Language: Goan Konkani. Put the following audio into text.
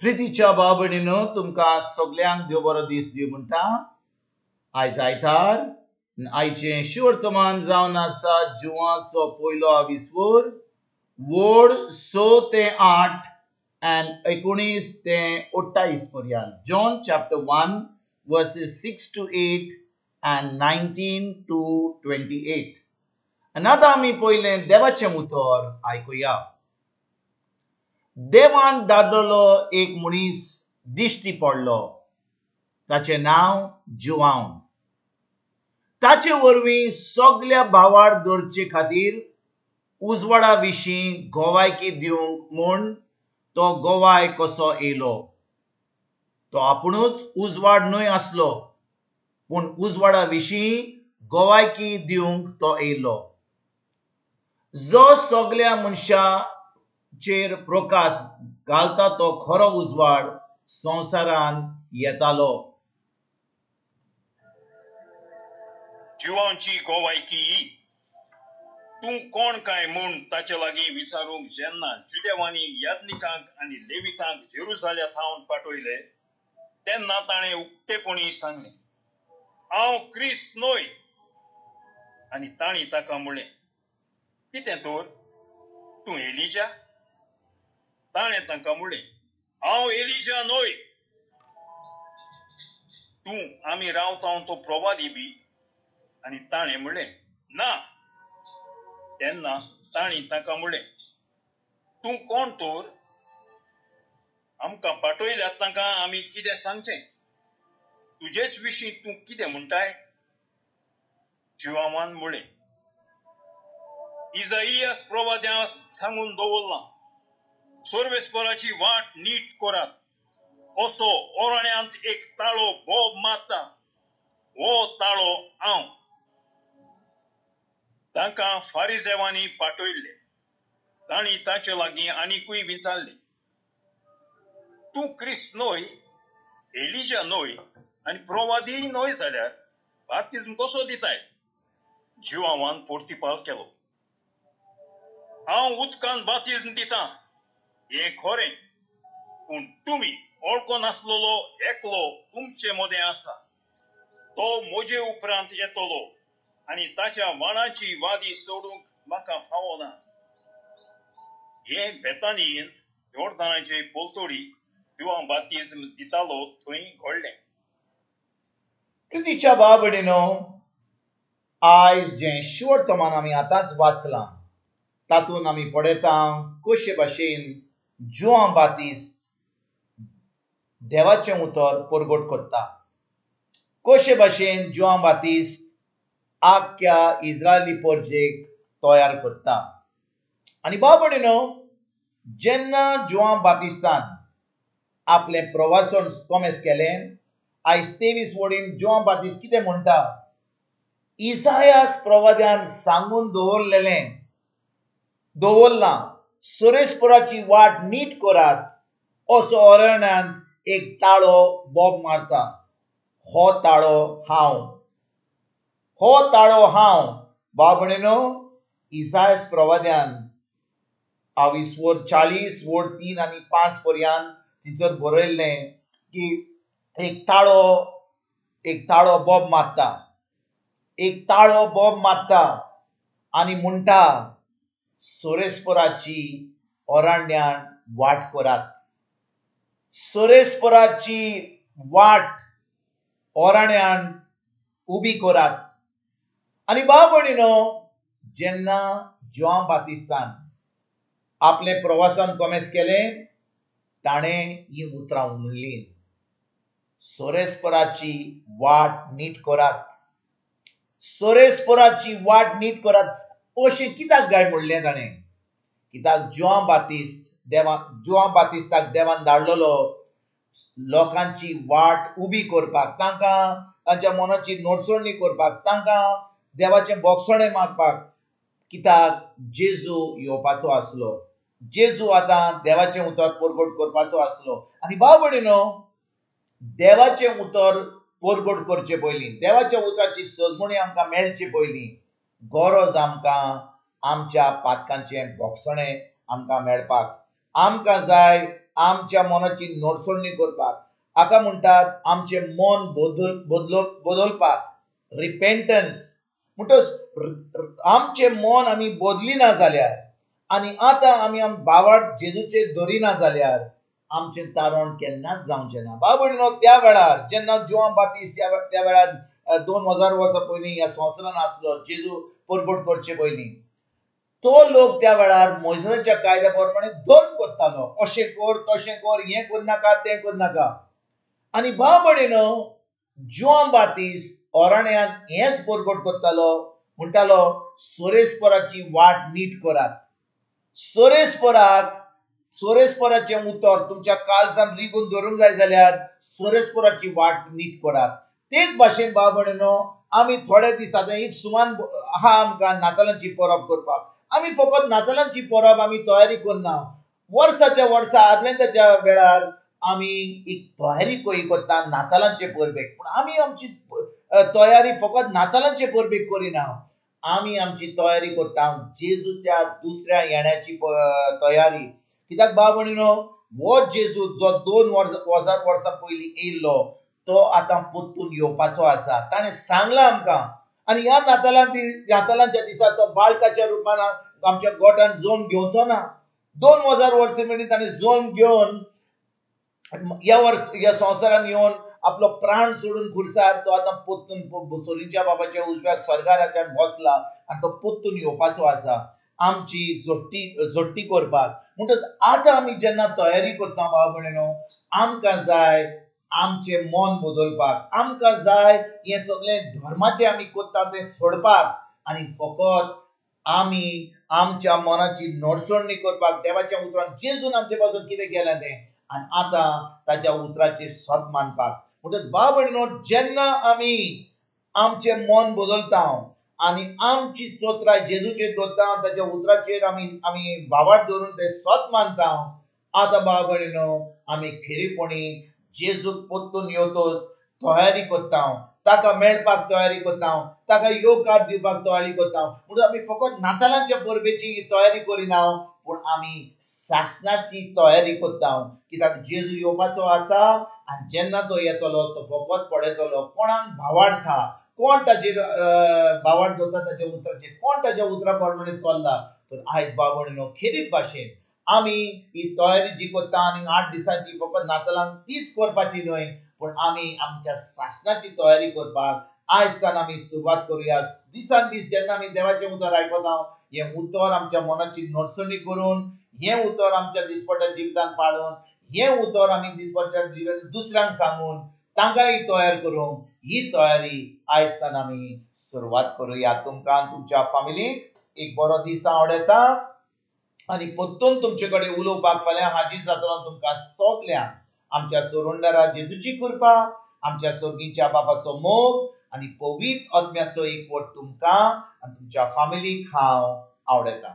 प्रितीच्या भाव भयणीनो, तुमकां सगल्यांक देव बरो दीस दिवं म्हणटा. आयज आयतार, आयचें शिवर्तमान जावन आसा जुवाचो पयलो आविस्वर, वड 6 ते 8 आनी 19 ते 28 पर्यंत. John chapter 1 verses 6 to 8 and 19 to 28. आनी आतां आमी पयलें देवाचें उतर आयकुया. देवान दादलो एक मनीस दिश्टी पडलो, ताचें नांव जुवांव. ताचे वरवीं सगल्या भावार दवरचे खातीर उजवाडा विशीं गोवायकी दिवंक म्हूण तो गोवाय कसो येयलो. तो आपुणूच उजवाड न्हय आसलो, पूण उजवाडा विशीं गोवायकी दिवंक तो येयलो. जो सगल्या मनशाचेर प्रकाश घालता तो खरो उजवाड संवसारान येतालो. जिवांची गोवायकी तूं कोण काय म्हूण ताचे लागीं विचारूंक जेन्ना जुदेवांनी याज्ञिकांक आनी लेविकांक जेरुजाल्या थावन पाठयले तेन्ना ताणें उक्तेपणी सांगलें, हांव क्रिस्त न्हय. आनी तांणी ताका म्हणलें, कितें तर, तूं एलिजा? ताणें तांकां म्हणलें, हांव एलिजा न्हय. तूं आमी रावता तो प्रवादी बी? आनी ताणें म्हणलें, ना. तेन्ना तांणी ताका म्हणलें, तूं कोण तर? आमकां पाठयल्यात तांकां आमी कितें सांगचें? तुजेच विशीं तूं कितें म्हणटाय? जिवामान म्हणलें, इजाइयास प्रवाद्यान सांगून दवरलां, सर्वेस्पराची वाट नीट करात, असो ओरण्यांत एक ताळो बोब मारता, हो ताळो हांव. तांकां फारिजेवांनी पाठयल्ले. तांणी ताचे लागीं आनिकूय विचारलें, तूं क्रिस्त न्हय, एलिजा न्हय आनी प्रवादीय न्हय जाल्यार बाप्तिज्म कसो दिताय? जिवावान पोर्तिपाल केलो, हांव उदकान बाप्तिज्म दितां हें खरें, पूण तुमी वळखो नासलेलो एकलो तुमचे मदें आसा, तो म्हजे उपरांत येतलो आनी ताच्या वाणाची वादी सोडूंक म्हाका फावो ना. हें बेतानियेंत योर्दानाचे पलतडी जुवांव बाप्तिज्म दितालो थंय घडलें. प्रितीच्या भाव भयणीनो, आयज जें शिवर्तमान आमी आतांच वाचलां तातूंत आमी पळयता कशे भाशेन जुवांव बातिस्त देवाचें उतर परगट करता, कशे भाशेन जुवांव बातिस्त आख्या इस्रायली परजेक तयार करता. आनी भाव भयणीनो, जेन्ना जुवांव बातिस्तान आपलें प्रवासन कोमेस केलें, आयज 23 वडीन जुवांव बातिस्त कितें म्हणटा? इजायास प्रवाद्यान सांगून दवरलां, सोरेस्पराची वाट नीट करात, असो अरण्यांत एक ताळो बोब मारता, हो ताळो हांव, हो ताळो हांव. भाव भयणीनो, इजायस प्रवाद्यान आविस्वर 40 वड 3 आनी 5 पर्यंत थंयसर बरयल्लें की एक ताळो बोब मारता, एक ताळो बोब मारता आनी म्हणटा, सोरेस्पराची अरण्यान वाट करात, सोरेस्पराची वाट अरण्यान उबी करात. आनी भाव भयणीनो, जेन्ना जुवांव बातिस्तान आपलें प्रवासान कोमेस केलें, ताणें ही उतरां म्हणलीं, सोरेस्पराची वाट नीट करात, सोरेस्पराची वाट नीट करात. अशें कित्याक काय म्हणलें ताणें? कित्याक जुवांव बातिस्त जुवांव बातिस्ताक देवान धाडलेलो लोकांची वाट उबी करपाक, तांकां तांच्या मनाची नोटसणी करपाक, तांकां देवाचें बोगसणें मागपाक. कित्याक जेजू येवपाचो आसलो, जेजू आतां देवाचें उतर परगट करपाचो आसलो. आनी भाव भयणीनो, देवाचें उतर परगट करचे पयलीं, देवाच्या उतराची सजमणी आमकां मेळचे पयलीं गरज आमकां आमच्या पातकांचें बोगसणें आमकां मेळपाक. आमकां जाय आमच्या मनाची नडसणी करपाक. हाका म्हणटात आमचें मन बदलपाक, रिपेंटन्स. म्हणटच आमचें मन आमी बदलिना जाल्यार आनी आतां आमी बावाट जेजूचेर धरिना जाल्यार आमचें तारण केन्नाच जावचें ना. भाव भयणीनो, त्या वेळार जेन्ना जुआंव बातिस्त त्या वेळार 2000 वर्सां पयलीं ह्या संवसारान आसलो, जेजू परगट करचे पयलीं, तो लोक त्या वेळार मोयसाच्या कायद्या प्रमाणे धर्म करतालो, अशें कर तशें कर, हें करनाका तें करनाका. आनी भाव भयणीनो, जुआंव बातिस्त अरण्यांत हेंच परगट करतालो, म्हणटालो सोरेस्पराची वाट नीट करात, सोरेस्पराक सोरेस्पराचें उतर तुमच्या काळजान रिगून धरूंक जाय जाल्यार सोरेस्पराची वाट नीट करात. तेच भाशेन भाव भयणीनो, आमी थोडे दीस आतां एक सुमान आहा आमकां नातालांची परब करपाक. आमी फकत नातालांची परब आमी तयारी करना, वर्साच्या वर्सा आदवेंताच्या वेळार आमी एक तयारी करता नातालांचे परबेक. पूण आमी आमची तयारी फकत नातालांचे परबेक करिना, आमी आमची तयारी करता जेजूच्या दुसऱ्या येण्याची तयारी. कित्याक भाव भयणीनो, हो जेजू जो 2000 वर्सां पयलीं येयल्लो तो आतां परतून येवपाचो आसा, ताणें सांगलां आमकां. आनी ह्या नातालांच्या दिसा तो बाळकाच्या रुपान आमच्या गोठान जल्म घेवचो ना. 2000 वर्सां पयलीं ताणें जल्म घेवन ह्या वर्स ह्या संवसारान येवन आपलो प्राण सोडून खुर्सार तो आतां परतून सोरींच्या बाबाच्या उजव्या स्वर्गाराच्यान बसला आनी तो परतून येवपाचो आसा आमची झोट्टी करपाक. म्हणटच आतां आमी जेन्ना तयारी करता भाव भयणीनो, आमकां जाय आमचें मन बदलपाक, आमकां जाय हें सगळें धर्माचें आमी करता तें सोडपाक आनी फकत आमी आमच्या मनाची नडसणी करपाक देवाच्या उतरान जेजून आमचे पासून कितें केलें तें आनी आतां ताच्या उतराचेर सत मानपाक. म्हणटच भाव भयणीनो, जेन्ना आमी आमचें मन बदलता आनी आमची चोत्राय जेजूचेर दवरता, ताच्या उतराचेर आमी आमी भावार्थ धरून तें सत मानता, आतां भाव भयणीनो आमी खेरीपणी जेजूक परतून येवतोच तयारी करता, ताका मेळपाक तयारी करता, ताका येवकार दिवपाक तयारी करता. म्हणून आमी फकत नातालांच्या परबेची तयारी करिना, पूण आमी सासणाची तयारी करता. कित्याक जेजू येवपाचो आसा आनी जेन्ना तो येतलो तो फकत पळयतलो कोणाक भावार्थ आहा, कोण ताचेर भावार्थ दवरता ताच्या उतराचेर, कोण ताच्या उतरा प्रमाणे चल्ला. तर आयज भाव भयणीनो, खेरीत भाशेन आमी ही तयारी जी करता आनी 8 दिसांची फकत नातालांक तीच करपाची न्हय, पूण आमी आमच्या सासणाची तयारी करपाक आयज तान आमी सुरवात करुया. दिसान दीस जेन्ना आमी देवाचें उतर आयकता, हें उतर आमच्या मनाची नडसणी करून, हें उतर आमच्या दिसपट्ट्या जिवितान पाळून, हें उतर आमी दिसपट्ट्या जिवितान दुसऱ्यांक सांगून तांकांय तयार करूंक ही तयारी आयज तान आमी सुरवात करुया. तुमकां तुमच्या फामिलीक एक बरो दीस आवडटा आनी परतून तुमचे कडेन उलोवपाक फाल्यां हाजीर जातलो. तुमकां सगल्यांक आमच्या सोरुंडारा जेजूची कृपा, आमच्या सोर्गीच्या बाबाचो मोग आनी पवित्र आत्म्याचो एकवट तुमकां आनी तुमच्या फामिलीक हांव आवडटा.